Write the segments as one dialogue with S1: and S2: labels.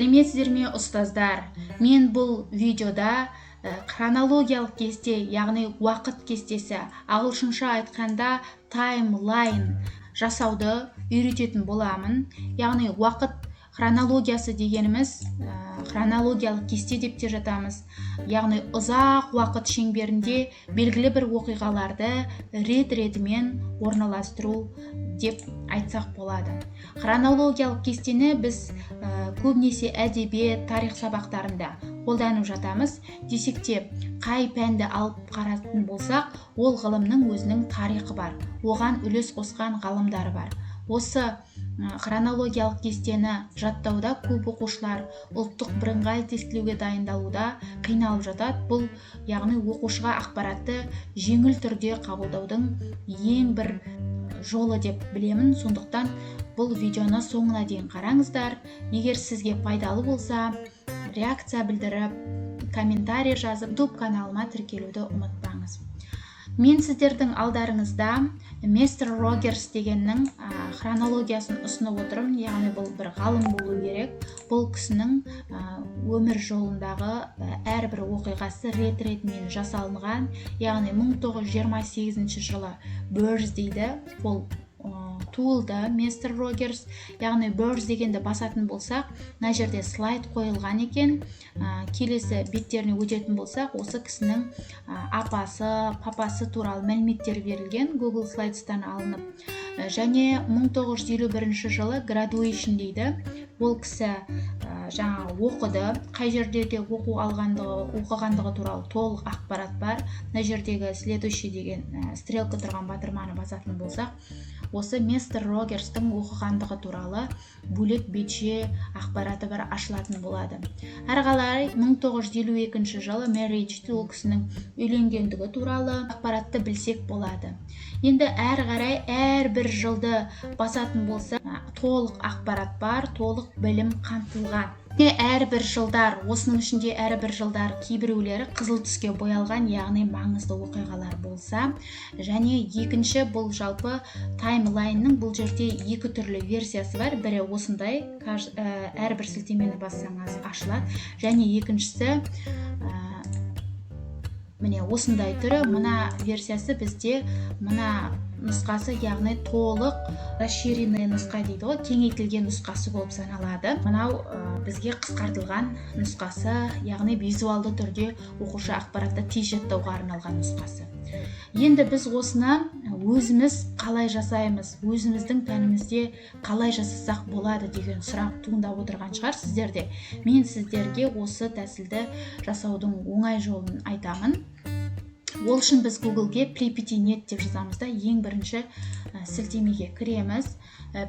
S1: Сәлеметсіздер ме, ұстаздар! Мен бұл видеода хронологиялық кесте, яғни уақыт кестесі, ағылшынша айтқанда timeline жасауды үйрететін боламын. Яғни уақыт хронологиясы дегеніміз хронологиялық кесте деп те жатамыз, яғни ұзақ уақыт шеңберінде белгілі бір оқиғаларды рет ретімен орналастыру деп айтсақ болады. Хронологиялық кестені біз көбінесе әдебиет, тарих сабақтарында қолданып жатамыз. Десек те, қай пәнді алып қарайтын болсақ, ол ғылымның өзінің тарихы бар, оған үлес қосқан ғалымдар бар. Осы хронологиялық кестені жаттауда көп оқушылар ұлттық бірыңғай тестілеуге дайындалуда қиналып жатады. Бұл, яғни, оқушыға ақпаратты жеңіл түрде қабылдаудың ең бір жолы деп білемін. Сондықтан бұл видеоны соңына дейін қараңыздар. Егер сізге пайдалы болса, реакция білдіріп, комментарий жазып, YouTube каналыма тіркелуді ұмытпаңыз. Мен сіздердің алдарыңызда мистер Рогерс дегеннің хронологиясын ұсынып отырмын. Яғни бұл бір ғалым болу керек. Бұл кісінің өмір жолындағы әрбір оқиғасы рет ретімен жасалынған. Яғни 1928 жылы birth дейді, ол туылды мистер Рогерс. Яғни birth дегенді басатын болсақ, мына жерде слайд қойылған екен. Келесі беттеріне өтетін болсақ, осы кісінің апасы, папасы туралы мәліметтер берілген, Google Slides'тан алынып. Және 1951 жылы graduation дейді. Ол кісі жаңағы оқыды, қай жерде де оқу алғандығы, оқығандығы туралы толық ақпарат бар. Мына жердегі «Следующий» деген стрелка тұрған батырманы басатын болсақ, осы мистер Рогерстің оқығандығы туралы бөлек бетше ақпараты бар ашылатын болады. Әрі қарай 1952 жылы marriage, ол кісінің үйленгендігі туралы ақпаратты білсек болады. Енді әрі қарай әрбір жылды басатын болса, толық ақпарат бар, толық білім қамтылған. Әрбір жылдар, осының ішінде әрбір жылдар кейбіреулері қызыл түске боялған, яғни маңызды оқиғалар болса. Және екінші, бұл жалпы таймлайнның бұл жерде екі түрлі версиясы бар. Бірі осындай, әрбір сілтемені бассаңыз, ашылады, және екіншісі міне, осындай түрі. Мына версиясы бізде, мына нұсқасы, яғни толық расширенный нұсқа дейді ғой, кеңейтілген нұсқасы болып саналады. Мынау бізге қысқартылған нұсқасы, яғни визуалды түрде оқушы ақпаратты тез жаттауға арналған нұсқасы. Енді біз осыны өзіміз қалай жасаймыз, өзіміздің пәнімізде қалай жасасақ болады деген сұрақ туындап отырған шығар сіздерде. Мен сіздерге осы тәсілді жасаудың оңай жолын айтамын. Ол үшін біз Гуглге Plepiti.net деп жазамыз да, ең бірінші сілтемеге кіреміз.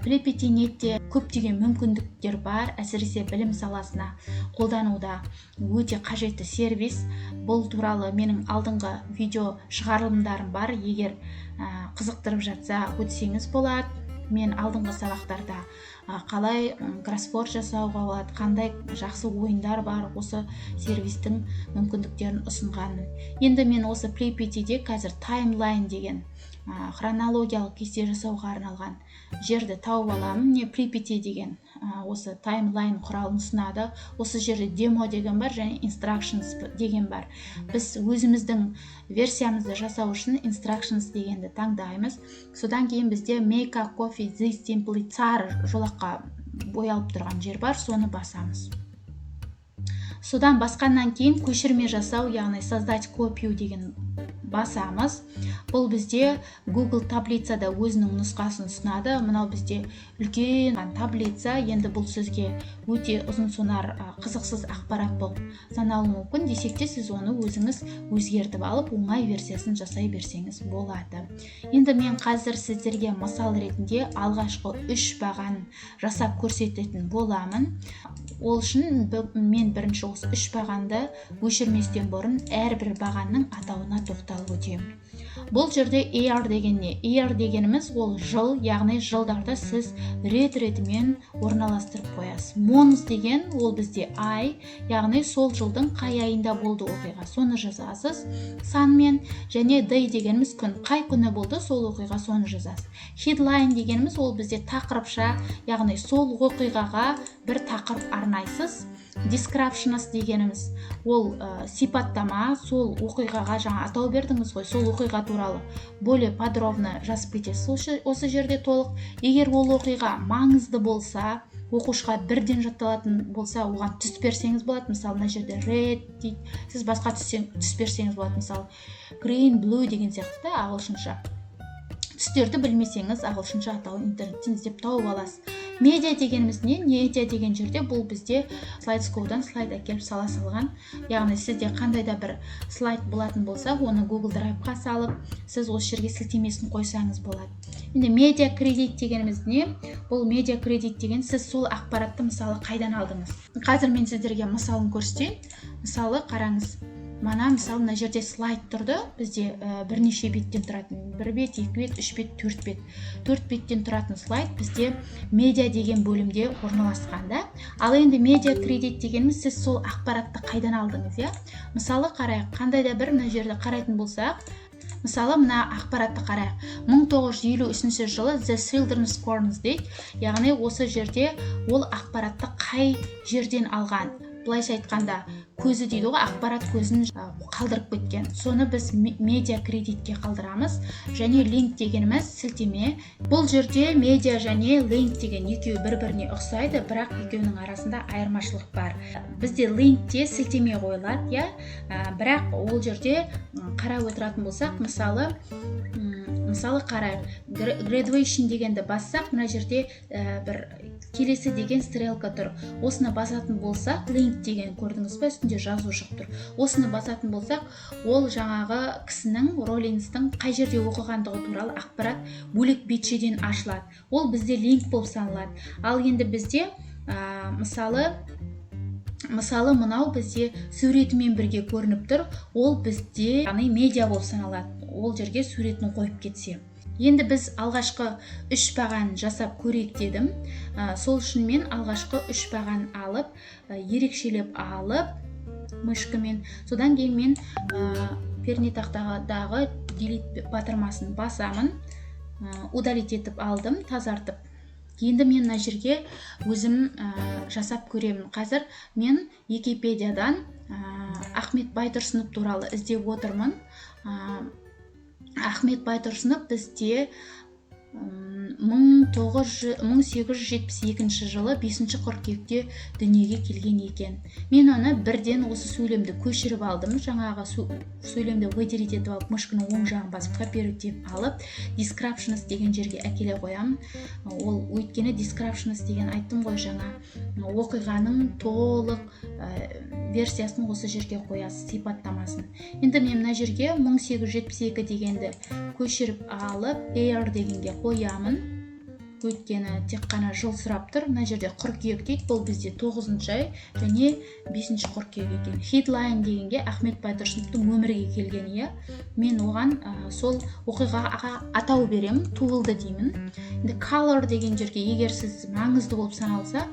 S1: Plepiti.netте көптеген мүмкіндіктер бар, әсіресе білім саласына қолдануда өте қажетті сервис. Бұл туралы менің алдыңғы видео шығарылымдарым бар. Егер қызықтырып жатса, өтсеңіз болады. Мен алдыңғы сабақтарда қалай кроссворд жасауға болады, қандай жақсы ойындар бар, осы сервистің мүмкіндіктерін ұсынғанмын. Енді мен осы Plepiti-де қазір timeline деген хронологиялық кесте жасауға арналған жерді тауып аламын. Міне, Plepiti деген осы timeline құралын ұсынады. Осы жерде «Демо» деген бар және «Instructions» деген бар. Біз өзіміздің версиямызды жасау үшін «Instructions» дегенді таңдаймыз. Содан кейін бізде «Make a copy this template» сары жолаққа боялып тұрған жер бар, соны басамыз. Содан басқаннан кейін көшірме жасау, яғни «Создать копию» деген басамыз. Бұл бізде Google таблицада өзінің нұсқасын ұсынады. Мынау бізде үлкен таблица. Енді бұл сізге өте ұзын сонар, қызықсыз ақпарат болып саналуы мүмкін. Десек те, сіз оны өзіңіз өзгертіп алып, оңай версиясын жасай берсеңіз болады. Енді мен қазір сіздерге мысал ретінде алғашқы үш баған жасап көрсететін боламын. Ол үшін мен бірінші осы үш бағанды өшірместен бұрын әрбір бағанның атауына тоқталып өтемін. Бұл жерде year деген не? Year дегеніміз ол жыл, яғни жылдарды сіз рет-ретімен орналастырып қоясыз. Month деген ол бізде ай, яғни сол жылдың қай айында болды оқиға, соны жазасыз санмен. Және day дегеніміз күн, қай күні болды сол оқиға, соны жазасыз. Headline дегеніміз ол бізде тақырыпша, яғни сол оқиғаға бір тақырып арнайсыз. Descriptions дегеніміз ол сипаттама, сол оқиғаға жаңа атау бердіңіз ғой, сол оқиға туралы более подробно жазып кетесіз осы жерде толық. Егер ол оқиға маңызды болса, оқушыға бірден жатталатын болса, оған түс берсеңіз болады. Мысалы, мына жерде red дейді, сіз басқа түс берсеңіз болады, мысалы, green, blue деген сияқты да. Ағылшынша түстерді білмесеңіз, ағылшынша атауын интернеттен іздеп тауып аласыз. Медиа дегеніміз не? Медиа деген жерде бұл бізде Slidesgo-дан слайд әкеліп сала салған, яғни сізде қандай да бір слайд болатын болса, оны Google Drive-қа салып, сіз осы жерге сілтемесін қойсаңыз болады. Енді медиа кредит дегеніміз не? Бұл медиа кредит деген сіз сол ақпаратты, мысалы, қайдан алдыңыз? Қазір мен сіздерге мысалын көрсетейін. Мысалы, қараңыз, мана, мысалы, мына жерде слайд тұрды бізде, бірнеше беттен тұратын: бір бет, екі бет, үш бет, төрт бет. Төрт беттен тұратын слайд бізде медиа деген бөлімде орналасқан да. Ал енді медиа кредит дегеніміз сіз сол ақпаратты қайдан алдыңыз, иә? Мысалы, қарайық, қандай да бір мына жерде қарайтын болсақ, мысалы, мына ақпаратты қарайық: 1953 жылы The Children's Corns дейді. Яғни осы жерде ол ақпаратты қай жерден алған? Былайша айтқанда, көзі дейді ғой, ақпарат көзін қалдырып кеткен, соны біз медиа кредитке қалдырамыз. Және link дегеніміз сілтеме. Бұл жерде медиа және link деген екеуі бір біріне ұқсайды, бірақ екеуінің арасында айырмашылық бар. Бізде link-те сілтеме қойылады, иә, бірақ ол жерде қарап отыратын болсақ, мысалы, қарайық, graduation дегенді бассақ, мына жерде бір келесі деген стрелка тұр. Осыны басатын болсақ, link деген, көрдіңіз ба, үстінде жазу шығып тұр. Осыны басатын болсақ, ол жаңағы кісінің, Роллинстің қай жерде оқығандығы туралы ақпарат бөлек бетшеден ашылады. Ол бізде link болып саналады. Ал енді бізде мысалы, мынау бізде суретімен бірге көрініп тұр, ол бізде, яғни, медиа болып саналады, ол жерге суретін қойып кетсе. Енді біз алғашқы үш баған жасап көрейік дедім. Сол үшін мен алғашқы үш баған алып, ерекшелеп алып мышкамен, содан кейін мен пернетақтадағы delete батырмасын басамын. Удалить етіп алдым, тазартып. Енді мен мына жерге өзім жасап көремін. Қазір мен Википедиядан Ахмет Байтұрсынов туралы іздеп отырмын. Ахмет Байтұрсынов бізде 1872 жылы 5 қыркүйекте дүниеге келген екен. Мен оны бірден осы сөйлемді көшіріп алдым. Жаңағы сөйлемді выделить етіп алып, мышканың оң жағын басып, копировать деп алып, descriptions деген жерге әкеле қоямын. Ол өйткені descriptions деген, айттым ғой жаңа, оқиғаның толық версиясын осы жерге қоясыз, сипаттамасын. Енді мен мына жерге 1872 дегенді көшіріп алып, year дегенге қоямын, өйткені тек қана жыл сұрап тұр. Мына жерде қыркүйек дейді, бұл бізде тоғызыншы ай және 5 қыркүйек екен. Headline дегенге Ахмет Байтұрсыновтың өмірге келгені, иә. Мен оған сол оқиғаға атау беремін, туылды деймін. Енді color деген жерге, егер сіз маңызды болып саналса,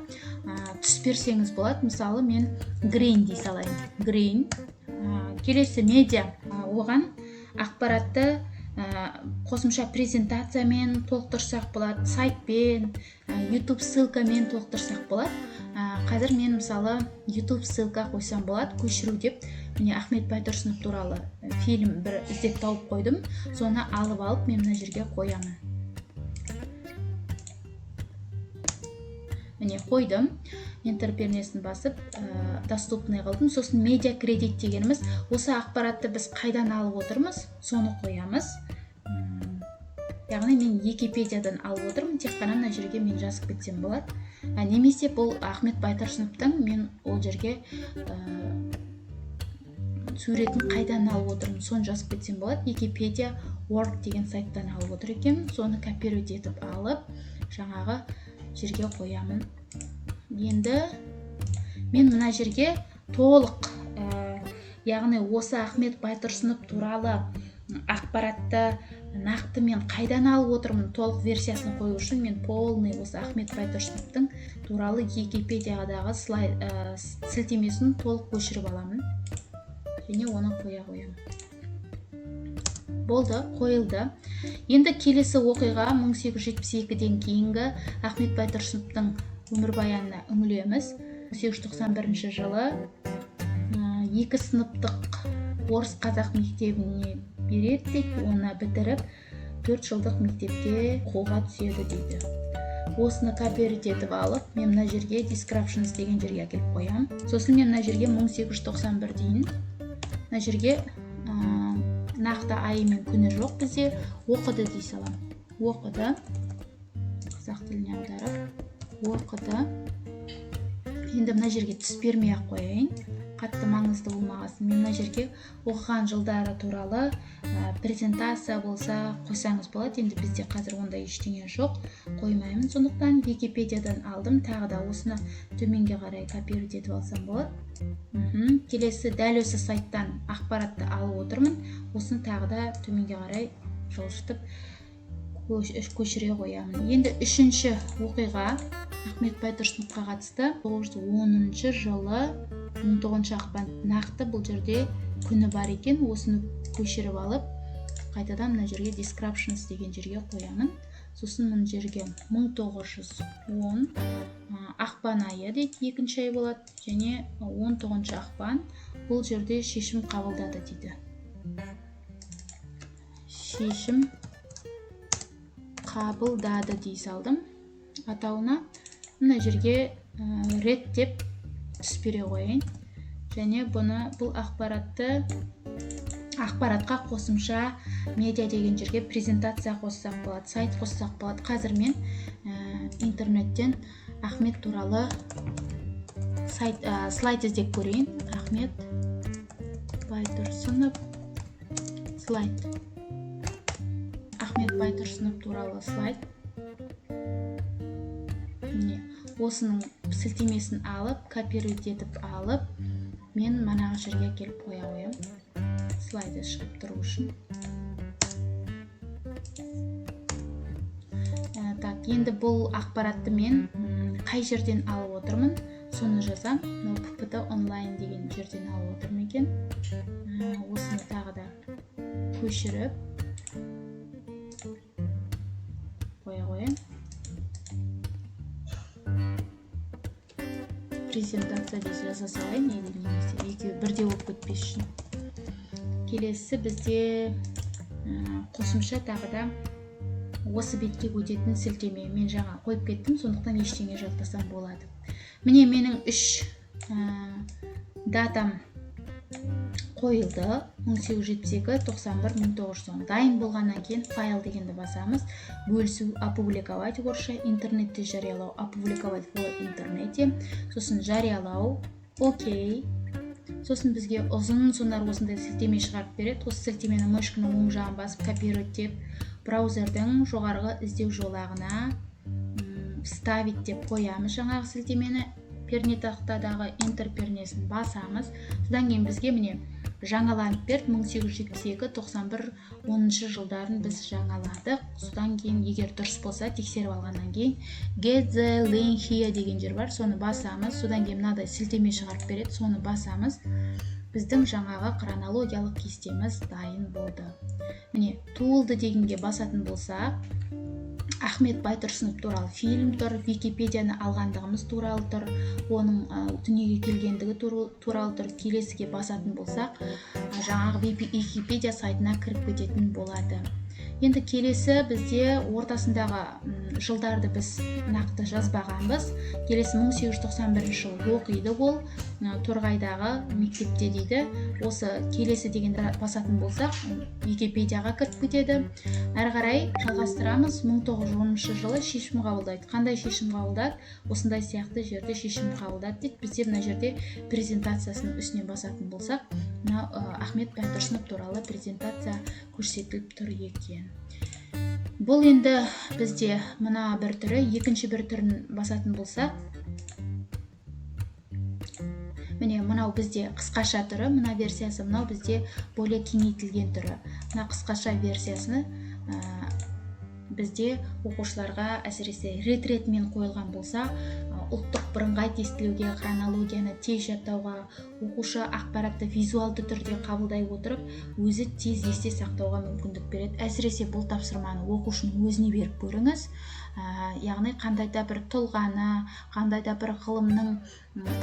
S1: түс берсеңіз болады. Мысалы, мен green дей салайын, green. Келесі медиа, оған ақпаратты қосымша презентациямен толықтырсақ болады, сайтпен, YouTube ссылкамен толықтырсақ болады. Қазір мен, мысалы, YouTube ссылка қойсам болады. Көшіру деп, міне, Ахмет Байтұрсынов туралы фильм бір іздеп тауып қойдым, соны алып алып мен мына жерге қоямын. Міне, қойдым. Enter пернесін басып, доступный қылдым. Сосын медиа кредит дегеніміз осы ақпаратты біз қайдан алып отырмыз, соны қоямыз. Яғни мен Википедиядан алып отырмын, тек қана мына жерге мен жазып кетсем болады. Немесе бұл Ахмет Байтұрсыновтың мен ол жерге суретін қайдан алып отырмын, соны жазып кетсем болады. Википедия org деген сайттан алып отыр екенмін, соны копировать етіп алып, жаңағы жерге қоямын. Енді мен мына жерге толық, яғни осы Ахмет Байтұрсынов туралы Ақпаратты нақты мен қайдан алып отырмын, толық версиясын қою үшін мен полный осы Ахмет Байтұрсыновтың туралы Википедиядағы слайд, сілтемесін толық көшіріп аламын және оны қоя қоямын. Болды, қойылды. Енді келесі оқиға 1872-ден кейінгі Ахмет Байтұрсыновтың өмірбаянына үңілеміз. 1891 жылы 2 сыныптық орыс-қазақ мектебіне береді дейді, оны бітіріп 4 жылдық мектепке оқуға түседі дейді. Осыны копировать етіп алып, мен мына жерге descriptions деген жерге әкеліп қоямын. Сосын мен мына жерге 1891 дейін, мына жерге нақты айы мен күні жоқ бізде, оқыды дей саламын. Оқыды, қазақ тіліне аударып оқыды. Енді мына жерге түс бермей ақ қояйын, қатты маңызды болмағасын. Мен мына жерге оқыған жылдары туралы презентация болса қойсаңыз болады. Енді бізде қазір ондай ештеңе жоқ, қоймаймын. Сондықтан Википедиядан алдым. Тағы да осыны төменге қарай копировать етіп алсам болады. Келесі дәл осы сайттан ақпаратты алып отырмын. Осыны тағы да төменге қарай жылжытып көшіре қоямын. Енді үшінші оқиға Ахмет Байтұрсыновқа қатысты 910 жылы 19 ақпан, нақты бұл жерде күні бар екен. Осыны көшіріп алып, қайтадан мына жерге descriptions деген жерге қоямын. Сосын мына жерге 1910 ақпан айы дейді, екінші ай болады, және 19 ақпан бұл жерде шешім қабылдады дейді. Шешім қабылдады дей салдым атауына. Мына жерге рет деп түс бере қояйын. Және бұл ақпаратқа қосымша медиа деген жерге презентация қоссақ болады, сайт қоссақ болады. Қазір мен интернеттен Ахмет туралы сайт, слайд іздеп көрейін. Ахмет Байтұрсынов слайд. Ахмет Байтұрсынов туралы слайд. Міне, осының сілтемесін алып, копировать етіп алып, мен манағы жерге әкеліп қоя қоямын, слайды шығып тұру үшін. Так, енді бұл ақпаратты мен қай жерден алып отырмын, соны жазам. Мынау ППТ онлайн деген жерден алып отырмын екен. Осыны тағы да көшіріп қоя қояйын. Презентация деп жаза салайын, или немесе екеуі бірдей болып кетпес үшін. Келесі бізде қосымша тағы да осы бетке өтетін сілтеме. Мен жаңа қойып кеттім, сондықтан ештеңе жазбасам болады. Міне, менің 3 датам қойылды. 1872, 91, 1910. Дайын болғаннан кейін файл дегенді басамыз. Бөлісу, опубликовать орысша, интернетте жариялау, опубликовать в интернете. Сосын жариялау, окей. Сосын бізге ұзын сонар осындай сілтеме шығарып береді. Осы сілтемені мышканың оң жағын басып копировать деп, браузердің жоғарғы іздеу жолағына вставить деп қоямыз жаңағы сілтемені. Пернетақтадағы Enter пернесін басамыз. Содан кейін бізге міне жаңаланып берді. 1872, 91, 10 жылдарын біз жаңаладық. Содан кейін егер дұрыс болса, тексеріп алғаннан кейін get the link here деген жер бар, соны басамыз. Содан кейін мынадай сілтеме шығарып береді, соны басамыз. Біздің жаңағы хронологиялық кестеміз дайын болды. Міне, туылды дегенге басатын болсақ, Ахмет Байтұрсынов туралы фильм тұр, Википедияны алғандығымыз туралы тұр, оның дүниеге келгендігі туралы тұр. Келесіге басатын болсақ, жаңағы Википедия сайтына кіріп кететін болады. Енді келесі бізде ортасындағы жылдарды біз нақты жазбағанбыз. Келесі 1891 жылы оқиды ол Торғайдағы мектепте дейді. Осы келесі дегенді басатын болсақ, Википедияға кіріп кетеді. Әрі қарай жалғастырамыз. 1910 жылы шешім қабылдайды. Қандай шешім қабылдады? Осындай сияқты жерде шешім қабылдады дейді. Бізде мына жерде презентациясының үстіне басатын болсақ, мына Ахмет Байтұрсынов туралы презентация көрсетіліп тұр екен. Бұл енді бізде мына бір түрі. Екінші бір түрін басатын болсақ, міне, Міне, мынау бізде қысқаша түрі, мына версиясы, мынау бізде более кеңейтілген түрі. Мына қысқаша версиясыны бізде оқушыларға, әсіресе рет ретімен қойылған болса, ұлттық бірыңғай тестілеуге, хронологияны тез жаттауға, оқушы ақпаратты визуалды түрде қабылдай отырып, өзі тез есте сақтауға мүмкіндік береді. Әсіресе бұл тапсырманы оқушының өзіне беріп көріңіз, яғни қандай да бір тұлғаны, қандай да бір ғылымның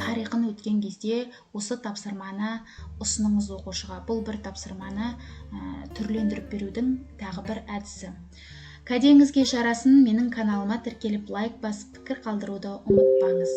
S1: тарихын өткен кезде осы тапсырманы ұсыныңыз оқушыға. Бұл бір тапсырманы түрлендіріп берудің тағы бір әдісі. Кәдеңізге жарасын! Менің каналыма тіркеліп, лайк басып, пікір қалдыруды ұмытпаңыз.